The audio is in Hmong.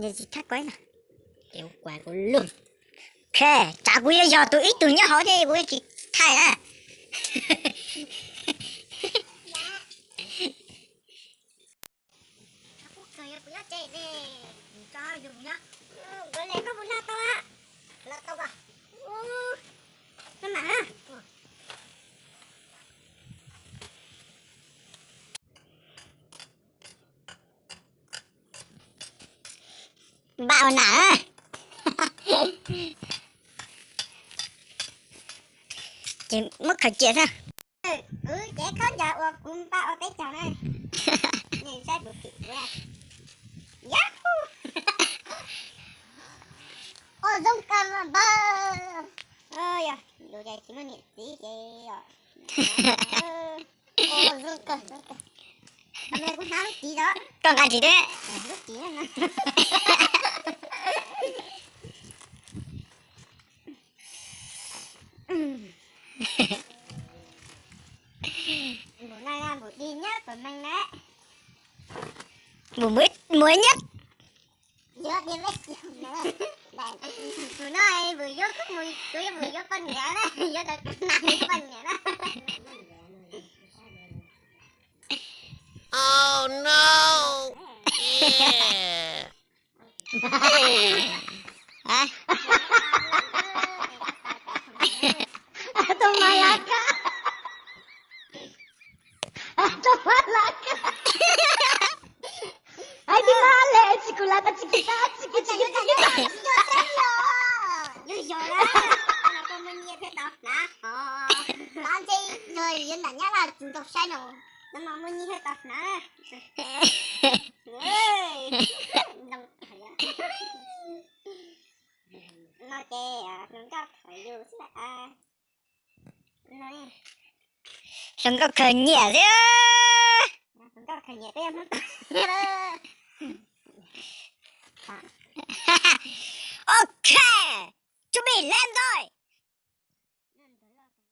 Ces tsis thaij kuv lub. Tsam kuv yuav yog tus ib tug nyob hauv thiab kuv tsis thaij na. Npaj ua nam. Ces muab khaws cia xwb. Kuv cev khaub ncaws uas kuv npaj ua peb caug na. Nej saib kuv phim kuv. Yahoo. Ua zoo kawg npawg. Yog lus ces tsis muaj niam txiv ces os. Ua zoo kawg. Kuv hnav lub txiv os. Koj nqa tsis teb. Lub txiv na. Npum no npum di nyob tus neeg na. Npum muaj nyob. Tus no npum yuav kuj mus, tus yuav npum yuav poj niam na, yuav tau nas yuav poj niam na. Tus mas lav kab. Tus mas lav kab. Ai, tib lab le, tsis kuv lav tsis kuv tsis kuv tsis kuv. Yog yog na, no koj muaj nyiaj thiaj tau hnav os. Lav ntshe yog yuav nram Nyab Laj tsis nrog saib no, no mas muaj nyiaj thiaj tau hnav. No ces hluas nkauj khaws yus xwb. Hluas nkauj khaws nyiam xwb. Hluas nkauj khaws nyiam peb yog Hmoob tag. Ok, to be landed.